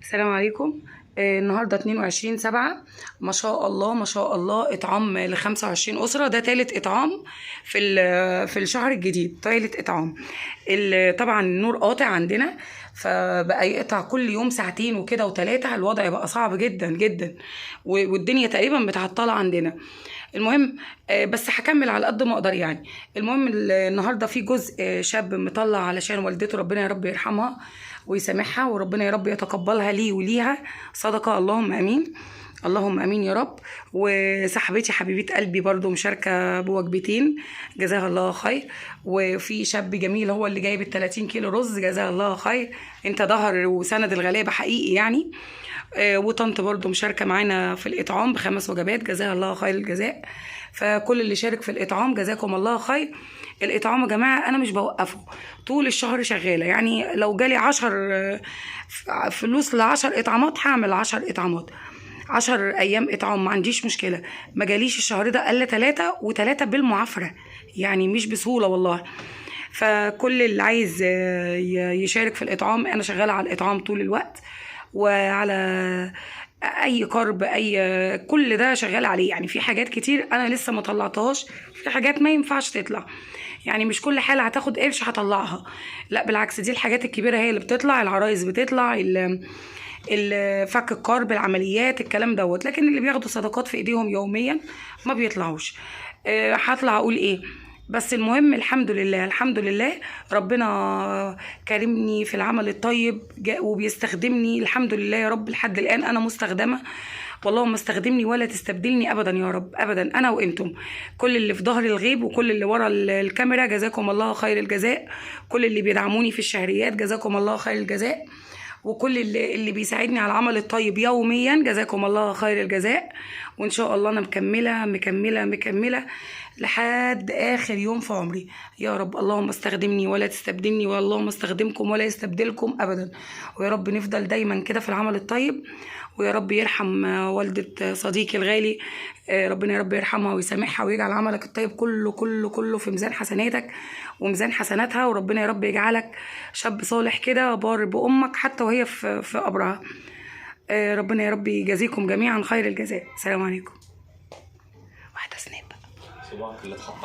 السلام عليكم. النهارده 22/7، ما شاء الله ما شاء الله، اطعام ل 25 اسره. ده تالت اطعام في الشهر الجديد، تالت اطعام. طبعا النور قاطع عندنا، فبقى يقطع كل يوم ساعتين وكده وتلاتة. الوضع بقى صعب جدا جدا، والدنيا تقريبا متعطلة عندنا. المهم بس هكمل على قد ما اقدر يعني. المهم النهارده في جزء شاب مطلع علشان والدته، ربنا يا رب يرحمها ويسامحها، وربنا يا رب يتقبلها ليه وليها صدقه، اللهم امين اللهم امين يا رب. وصاحبتي حبيبه قلبي برضو مشاركة بوجبتين، جزاها الله خير. وفي شاب جميل هو اللي جايب ال 30 كيلو رز، جزاها الله خير، انت ظهر وسند الغلابة حقيقي يعني. وطنط برضو مشاركة معانا في الاطعام ب5 وجبات، جزاها الله خير الجزاء. فكل اللي شارك في الاطعام جزاكم الله خير. الاطعام يا جماعة انا مش بوقفه، طول الشهر شغالة يعني. لو جالي 10 فلوس ل10 اطعامات هعمل 10 اطعامات، 10 ايام اطعام، ما عنديش مشكلة. ما جاليش الشهر ده الا 3، و3 بالمعافره يعني، مش بسهولة والله. فكل اللي عايز يشارك في الاطعام، انا شغالة على الاطعام طول الوقت، وعلى اي كرب، اي كل ده شغال عليه يعني. في حاجات كتير انا لسه ما طلعتهاش، في حاجات ما ينفعش تطلع يعني، مش كل حاله هتاخد قرش هطلعها، لا بالعكس، دي الحاجات الكبيرة هي اللي بتطلع، العرايس بتطلع، فك الكرب، العمليات، الكلام دوت. لكن اللي بياخدوا صدقات في ايديهم يوميا ما بيطلعوش. هطلع اقول ايه؟ بس المهم الحمد لله الحمد لله، ربنا كرمني في العمل الطيب وبيستخدمني الحمد لله يا رب. لحد الآن أنا مستخدمة، واللهم استخدمني ولا تستبدلني أبدا يا رب أبدا، أنا وإنتم، كل اللي في ظهر الغيب وكل اللي ورا الكاميرا جزاكم الله خير الجزاء، كل اللي بيدعموني في الشهريات جزاكم الله خير الجزاء، وكل اللي بيساعدني على العمل الطيب يوميا جزاكم الله خير الجزاء. وإن شاء الله أنا مكملة مكملة مكملة لحد آخر يوم في عمري يا رب. اللهم استخدمني ولا تستبدلني، واللهم استخدمكم ولا يستبدلكم أبدا. ويا رب نفضل دايما كده في العمل الطيب، ويا رب يرحم والدة صديقي الغالي، ربنا يا رب يرحمها ويسامحها ويجعل عملك الطيب كله كله كله في ميزان حسناتك وميزان حسناتها، وربنا يا رب يجعلك شاب صالح كده بار بأمك حتى وهي في قبرها. ربنا يا رب يجازيكم جميعا خير الجزاء. السلام عليكم. واحدة سناب صباعك اللي اتحط.